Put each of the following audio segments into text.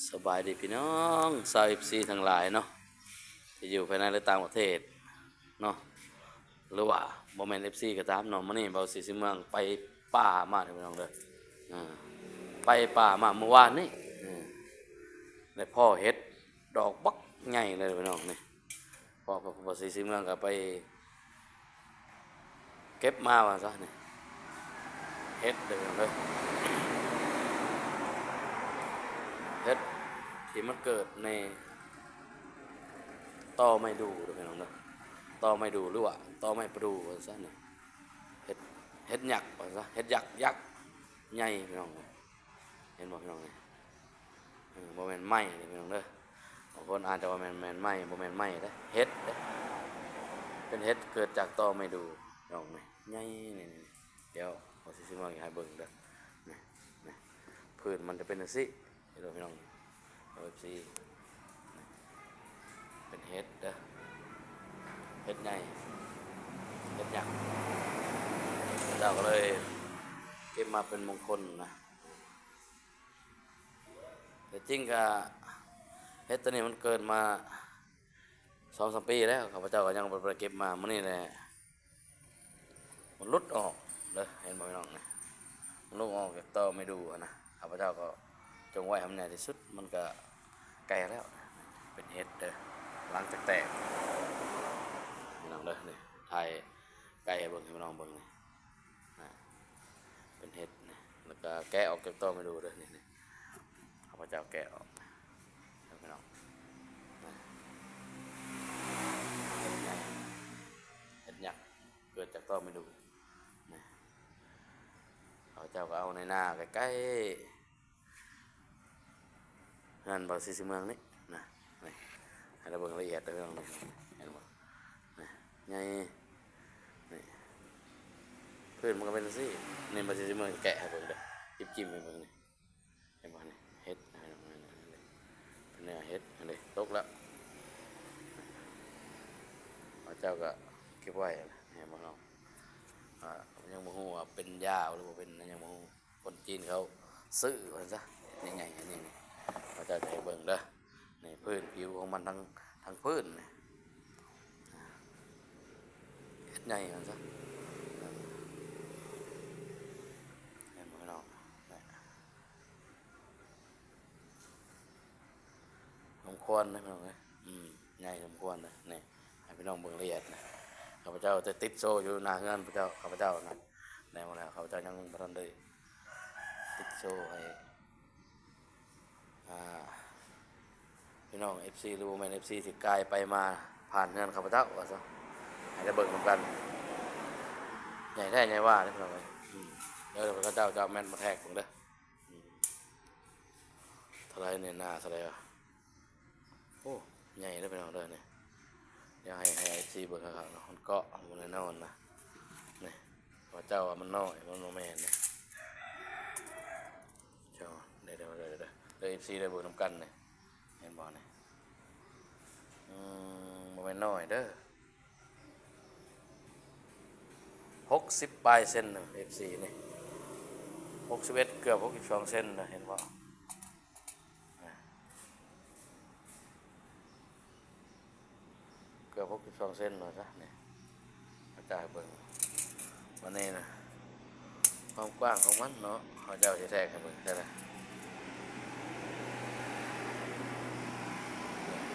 ສະບາຍດີພີ່ນ້ອງຊາວເອັຟຊີທັງຫຼາຍເນາະ ທີ່ຢູ່ພາຍໃນ ແລະ ຕ່າງປະເທດເນາະ ຫຼືວ່າບໍ່ແມ່ນເອັຟຊີກໍຕາມເນາະ. ມື້ນີ້ເບົາສີສີເມືອງໄປປ່າມາເດີພີ່ນ້ອງເດີ ເອີ ໄປປ່າມາມື້ວານນີ້ ເອີ ໄດ້ພໍ້ເຫັດດອກບັກໃຫຍ່ເລີຍພີ່ນ້ອງນີ້ ເພາະວ່າ ເພາະວ່າ ເບົາສີສີເມືອງກໍໄປເກັບມາວ່າຊະນີ້ ເຫັດເດີພີ່ນ້ອງເດີ ເຫັດທີ່ມັນເກີດໃນຕໍໄມ້ດູ່ເດີພີ່ນ້ອງເດີ ຕໍໄມ້ດູ່ ຫຼືວ່າຕໍໄມ້ປະດູ່ວ່າຊະນີ້ ເຫັດ ເຫັດຍັກວ່າຊະ ເຫັດຍັກ ຍັກໃຫຍ່ພີ່ນ້ອງ ເຫັນບໍ່ພີ່ນ້ອງນີ້? ເອີ ບໍ່ແມ່ນໄມ້ເດີພີ່ນ້ອງເດີ ບາງຄົນອາດຈະວ່າແມ່ນ ແມ່ນໄມ້ ບໍ່ແມ່ນໄມ້ເດ້ ເຫັດເດ້ ເປັນເຫັດເກີດຈາກຕໍໄມ້ດູ່ ພີ່ນ້ອງນີ້ ໃຫຍ່ນີ້ ນີ້ ດຽວເຮົາຊິ ຊິມາໃຫ້ເບິ່ງເດີ ນີ້ ນີ້ ພື້ນມັນຈະເປັນຈັ່ງຊີ້ ເຫັນບໍ່ພີ່ນ້ອງ ເອັຟຊີ ເປັນເຫັດເດີ ເຫັດໃຫຍ່ ເຫັດຍັກ ເຂົາເຈົ້າກໍເລີຍເກັບມາເປັນມົງຄົນນະ. ແຕ່ຈິງກະເຫັດໂຕນີ້ມັນເກີດມາສອງສາມປີແລ້ວ ຂ້າພະເຈົ້າກໍຍັງບໍ່ໄດ້ເກັບມາ ມື້ນີ້ແຫຼະ ມັນຫຼຸດອອກເດີ ເຫັນບໍ່ພີ່ນ້ອງນີ້ ມັນຫຼຸດອອກຈາກຕໍໄມ້ດູ່ຫັ້ນນະ ຂ້າພະເຈົ້າກໍຈົ່ງໄວ້ໃຫ້ມັນໃຫຍ່ທີ່ສຸດ ມັນກໍໃກ້ແລ້ວ ເປັນເຫັດເດີ ຫຼັງຈາກແຕກ ພີ່ນ້ອງເດີ ນີ້ ຖ່າຍໃກ້ໃຫ້ເບິ່ງ ໃຫ້ພີ່ນ້ອງເບິ່ງນີ້ ນະ ເປັນເຫັດນະ ແລ້ວກະແກະອອກຈາກຕໍໄມ້ດູ່ເດີ ນີ້ ນີ້ ຂ້າພະເຈົ້າແກະອອກ ພີ່ນ້ອງ ນະ ເຫັດໃຫຍ່ ເຫັດຍັກ ເກີດຈາກຕໍໄມ້ດູ່ ນະ ຂ້າພະເຈົ້າກໍເອົາໃນນາໃກ້ໆ ເຮືອນເບົາສີສີເມືອງນີ້ນະ ນີ້ ໃຫ້ລາວເບິ່ງລະອຽດເດີ ພີ່ນ້ອງ ເຫັນບໍ່ ນີ້ ໃຫຍ່ ນີ້ ພື້ນມັນກໍເປັນຈັ່ງຊີ້ ນີ້ ເບົາສີສີເມືອງແກະໃຫ້ເບິ່ງເດີ ຈິ້ມໆໃຫ້ເບິ່ງນີ້ ເຫັນບໍ່ນີ້ ເຫັດ ເປັນເນື້ອເຫັດ ເຫັນເດ້ ຕົກແລ້ວ ເຂົາເຈົ້າກໍເກັບໄວ້ ເຫັນບໍ່ເນາະ ອ່າ ຍັງບໍ່ຮູ້ວ່າເປັນຢາ ຫຼືບໍ່ເປັນ ຍັງບໍ່ຮູ້. ຄົນຈີນເຂົາຊື້ວ່າຊັ້ນຊະ ໃຫຍ່ໆ ອັນນີ້ນີ້ ເຂົາເຈົ້າຈະໃຫ້ເບິ່ງເດີ ນີ້ ພື້ນຜິວຂອງມັນທັງ ທັງພື້ນນີ້ ເຮັດໃຫຍ່ວ່າຊັ້ນຊະ ເຫັນບໍ່ພີ່ນ້ອງ ນີ້ ສົມຄວນເດ້ພີ່ນ້ອງເອີຍ ອືມ ໃຫຍ່ສົມຄວນເດ້ ນີ້ ໃຫ້ພີ່ນ້ອງເບິ່ງລະອຽດນະ ຂ້າພະເຈົ້າຈະຕິດໂຊຢູ່ໜ້າເຮືອນພະເຈົ້າ ຂ້າພະເຈົ້ານະ ແນວແລ້ວ ຂ້າພະເຈົ້າຍັງບໍ່ທັນໄດ້ຕິດໂຊໃຫ້ ອ່າ ພີ່ນ້ອງເອັຟຊີ ຫຼືບໍ່ແມ່ນເອັຟຊີ ທີ່ກາຍໄປມາຜ່ານເຮືອນຂ້າພະເຈົ້າວ່າຊະ ໃຫ້ໄດ້ເບິ່ງນຳກັນ ໃຫຍ່ແທ້ໃຫຍ່ວ່າເດ້ພີ່ນ້ອງເອີຍ ອືມ ດຽວຂ້າພະເຈົ້າຈະເອົາແມັດມາແທກເບິ່ງເດີ ອືມ ເທົ່າໃດນີ້ ໜ້າເທົ່າໃດວະ? ໂອ້ ໃຫຍ່ເດີພີ່ນ້ອງເດີນີ້ ດຽວໃຫ້ ໃຫ້ເອັຟຊີເບິ່ງຄັກໆເນາະ ມັນເກາະ ມັນແນ່ນອນນະ ນີ້ ວ່າເຈົ້າວ່າມັນນ້ອຍ ມັນບໍ່ແມ່ນນະ ເຈົ້າ ເດີ ເດີ ເດີ ເດີ ເດີ ເອັຟຊີ ໄດ້ເບິ່ງນຳກັນນີ້ ເຫັນບໍ່ນີ້ ອືມ ບໍ່ແມ່ນນ້ອຍເດີ. ຫົກສິບປາຍເຊັນນະ ເອັຟຊີ ນີ້ ຫົກສິບເອັດ ເກືອບຫົກສິບສອງເຊັນນະ ເຫັນບໍ່ ເກືອບຫົກສິບສອງເຊັນວ່າຊະ ນີ້ ເຂົາເຈົ້າໃຫ້ເບິ່ງ ບາດນີ້ນະ ຄວາມກວ້າງຂອງມັນເນາະ ເຂົາເຈົ້າຊິແທກໃຫ້ເບິ່ງ ໃສ່ລະ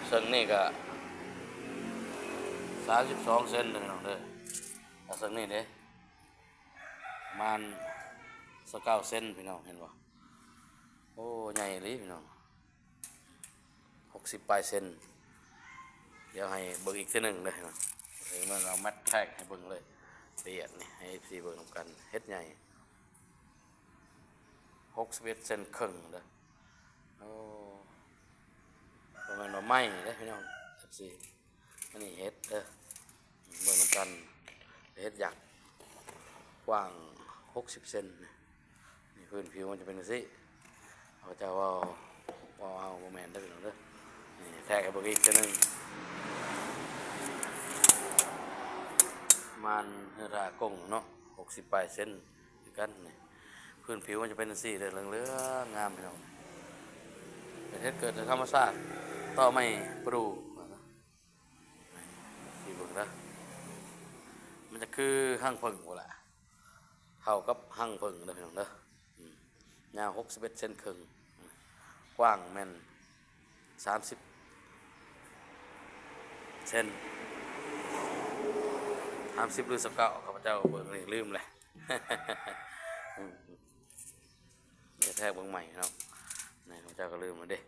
ເຊິ່ງນີ້ກະສາມສິບສອງເຊັນເດີພີ່ນ້ອງເດີ ແລ້ວເຊິ່ງນີ້ເດ້ ປະມານຊາວເກົ້າເຊັນ ພີ່ນ້ອງເຫັນບໍ່? ໂອ້ ໃຫຍ່ອີ່ຫຼີພີ່ນ້ອງ ຫົກສິບປາຍເຊັນ ດຽວໃຫ້ເບິ່ງອີກເທື່ອໜຶ່ງເດີ ເບິ່ງເອົາແມັດແທກໃຫ້ເບິ່ງເລີຍ ລະອຽດນີ້ ໃຫ້ເອັຟຊີເບິ່ງນຳກັນ ເຮັດໃຫຍ່ ຫົກສິບເອັດເຊັນເຄິ່ງເດີ ໂອ້ ບໍ່ແມ່ນວ່າໃໝ່ເດ້ພີ່ນ້ອງ ເອັຟຊີ ອັນນີ້ເຫັດເດີ ເບິ່ງນຳກັນ ເຫັດຍັກ ກວ້າງຫົກສິບເຊັນ ນີ້ ພື້ນຜິວມັນຈະເປັນຈັ່ງຊີ້ ເຂົາເຈົ້າເວົ້າ ເວົ້າເອົາ ບໍ່ແມ່ນເດີພີ່ນ້ອງເດີ ນີ້ ແທກໃຫ້ເບິ່ງອີກເທື່ອໜຶ່ງ ປະມານເຮືອທ່າກົງເນາະ ຫົກສິບປາຍເຊັນ ຄືກັນນີ້ ພື້ນຜິວມັນຈະເປັນຈັ່ງຊີ້ເດີ ເຫຼືອງໆງາມພີ່ນ້ອງ ນີ້ ເຮັດເກີດຈາກທຳມະຊາດ ຕໍໄມ້ປະດູ່ ຊິເບິ່ງເດີ ມັນຈະຄືຮັງເຜິ້ງພຸ້ນລະ ເທົ່າກັບຮັງເຜິ້ງເດີພີ່ນ້ອງເດີ. ອືມ ຍາວຫົກສິບເອັດເຊັນເຄິ່ງ ກວ້າງແມ່ນສາມສິບເຊັນ ສາມສິບ ຫຼື ຊາວເກົ້າ ຂ້າພະເຈົ້າເບິ່ງນີ້ລືມແຫຼະ ແທກເບິ່ງໃໝ່ເນາະ ນີ້ຂ້າພະເຈົ້າກໍລືມແລ້ວເດ້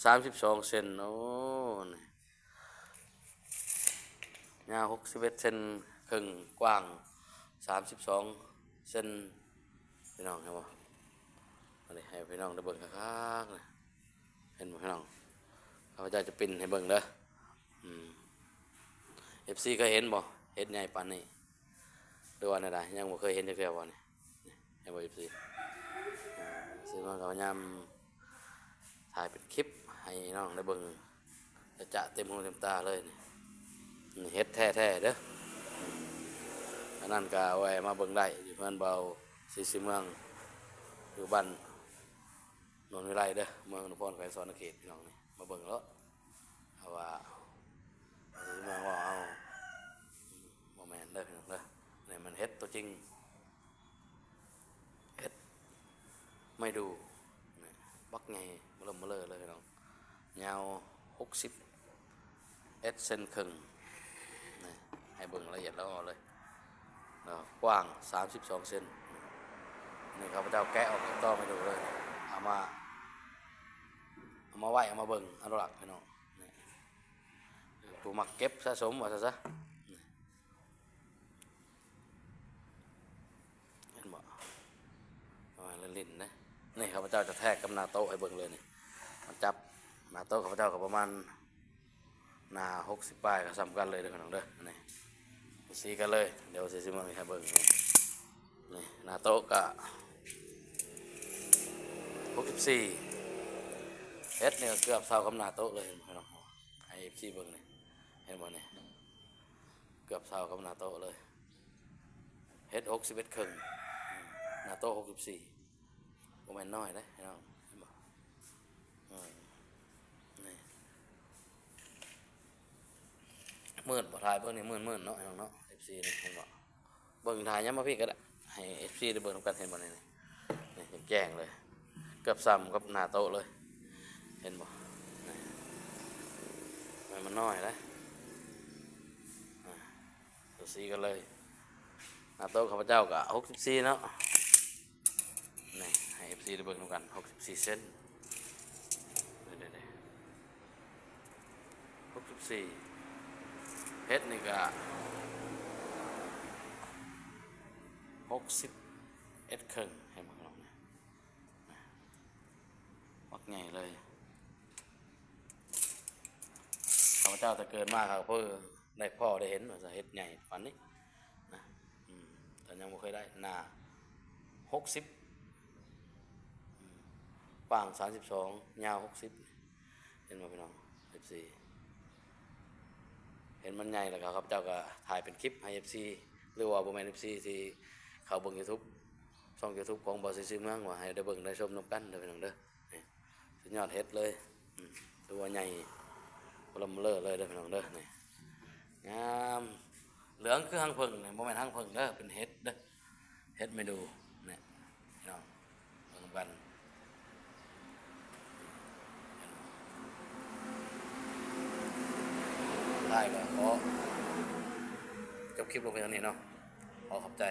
ສາມສິບສອງເຊັນ ໂອ້ ນີ້ ຍາວຫົກສິບເອັດເຊັນເຄິ່ງ ກວ້າງສາມສິບສອງເຊັນ ພີ່ນ້ອງເຫັນບໍ່? ອັນນີ້ໃຫ້ພີ່ນ້ອງໄດ້ເບິ່ງຄັກໆນະ ເຫັນບໍ່ພີ່ນ້ອງ? ຂ້າພະເຈົ້າຈະປິ່ນໃຫ້ເບິ່ງເດີ ອືມ ເອັຟຊີ ເຄີຍເຫັນບໍ່? ເຮັດໃຫຍ່ປານນີ້ ຫຼືວ່າແນວໃດ? ຍັງບໍ່ເຄີຍເຫັນຈັກເທື່ອບໍ່ນີ້? ເຫັນບໍ່ ເອັຟຊີ? ອາ ເຊິ່ງເຮົາກໍພະຍາຍາມຖ່າຍເປັນຄລິບໃຫ້ນ້ອງໄດ້ເບິ່ງ ຈະເຕັມຫູເຕັມຕາເລີຍນີ້ ນີ້ເຮັດແທ້ໆເດີ ອັນນັ້ນກໍແວ່ມາເບິ່ງໄດ້ ຢູ່ເຮືອນບ່າວສີສີເມືອງ ຢູ່ບ້ານໂນນວິໄລເດີ ເມືອງອະນຸພອນ ແຂວງສະຫວັນນະເຂດ ພີ່ນ້ອງນີ້ ມາເບິ່ງໂລດ ເພາະວ່າສີສີເມືອງເວົ້າເຮົາ ບໍ່ແມ່ນເດີ ພີ່ນ້ອງເດີ ນີ້ມັນເຮັດຕົວຈິງ ເຮັດໄມ້ດູ່ ບັກໃຫຍ່ເບິ່ມເລີຍພີ່ນ້ອງ ຍາວຫົກສິບເອັດເຊັນເຄິ່ງ ໃຫ້ເບິ່ງລະອຽດລະອໍເລີຍ ແລ້ວກວ້າງສາມສິບສອງເຊັນ ນີ້ຂ້າພະເຈົ້າແກະອອກຈາກຕໍໄມ້ດູ່ເລີຍ ເອົາມາ ເອົາມາໄວ້ ເອົາມາເບິ່ງອະນຸລັກ ພີ່ນ້ອງ ຜູ້ມັກເກັບສະສົມວ່າຊັ້ນຊະ. ເຫັນບໍ່? ເອົາໄວ້ຫຼິ້ນໆເດ້ ນີ້ຂ້າພະເຈົ້າຈະແທກກັບໜ້າໂຕະໃຫ້ເບິ່ງເລີຍນີ້ ມາຈັບໜ້າໂຕະຂ້າພະເຈົ້າກໍປະມານໜ້າຫົກສິບປາຍ ກໍສ່ຳກັນເລີຍເດີພີ່ນ້ອງເດີ ນີ້ ສີກັນເລີຍ ດຽວສີຊິເບິ່ງໃຫ້ເບິ່ງ ນີ້ໜ້າໂຕະກະຫົກສິບສີ່ ເຮັດນີ້ກໍເກືອບເທົ່າກັບໜ້າໂຕະເລີຍ ເຫັນບໍ່ພີ່ນ້ອງ? ໃຫ້ເອັຟຊີເບິ່ງນີ້ ເຫັນບໍ່ນີ້? ເກືອບເທົ່າກັບໜ້າໂຕະເລີຍ ເຮັດຫົກສິບເອັດເຄິ່ງ ໜ້າໂຕະຫົກສິບສີ່ ບໍ່ແມ່ນນ້ອຍເດ້ພີ່ນ້ອງ ເຫັນບໍ່? ເອີ ນີ້ ມືດບໍ່? ຖ່າຍເບິ່ງນີ້ ມືດໆເນາະພີ່ນ້ອງເນາະ ເອັຟຊີນີ້ ເຫັນບໍ່? ເບິ່ງ ຖ່າຍຍາມມາພີ້ກໍໄດ້ ໃຫ້ເອັຟຊີໄດ້ເບິ່ງນຳກັນ ເຫັນບໍ່ນີ້? ນີ້ ນີ້ແຈ້ງເລີຍ ເກືອບສ່ຳກັບໜ້າໂຕະເລີຍ ເຫັນບໍ່? ນີ້ ແມ່ນມັນນ້ອຍເດ້ ອ່າ ສູສີກັນເລີຍ ໜ້າໂຕະຂ້າພະເຈົ້າກໍຫົກສິບສີ່ເນາະ ນີ້ ໃຫ້ເອັຟຊີໄດ້ເບິ່ງນຳກັນ ຫົກສິບສີ່ເຊັນ ເດ້ໆໆ ຫົກສິບສີ່ ເຮັດນີ້ກະຫົກສິບເອັດເຄິ່ງ ເຫັນບໍ່ພີ່ນ້ອງ? ບັກໃຫຍ່ເລີຍ ຂ້າພະເຈົ້າແຕ່ເກີດມາກໍເພິ່ງໄດ້ພໍ້ໄດ້ເຫັນວ່າຈະເຮັດໃຫຍ່ປານນີ້ນະ ອືມ ແຕ່ຍັງບໍ່ເຄີຍໄດ້ ໜ້າຫົກສິບ ອືມ ກວ້າງສາມສິບສອງ ຍາວຫົກສິບ ເຫັນບໍ່ພີ່ນ້ອງ ເອັຟຊີ? ເຫັນມັນໃຫຍ່ແລ້ວກໍ ຂ້າພະເຈົ້າກໍຖ່າຍເປັນຄລິບໃຫ້ເອັຟຊີ ຫຼືວ່າບໍ່ແມ່ນເອັຟຊີທີ່ເຂົ້າເບິ່ງຢູທູບ ຊ່ອງຢູທູບຂອງບ່າວສີສີເມືອງ ວ່າໃຫ້ໄດ້ເບິ່ງໄດ້ຊົມນຳກັນເດີພີ່ນ້ອງເດີ ນີ້ ສຸດຍອດເຮັດເລີຍ ອືມ ຖືວ່າໃຫຍ່ເລີ່ມເລີເລີຍເດີພີ່ນ້ອງເດີ ນີ້ ງາມ ເຫຼືອງຄືຮັງເຜິ້ງນີ້ ບໍ່ແມ່ນຮັງເຜິ້ງເດີ ເປັນເຫັດເດີ ເຫັດໄມ້ດູ່ ນີ້ ພີ່ນ້ອງ ເບິ່ງນຳກັນ ເຫັນບໍ່? ທ້າຍກໍຂໍຈົບຄລິບລົງພຽງເທົ່ານີ້ເນາະ ຂໍຂອບໃຈ.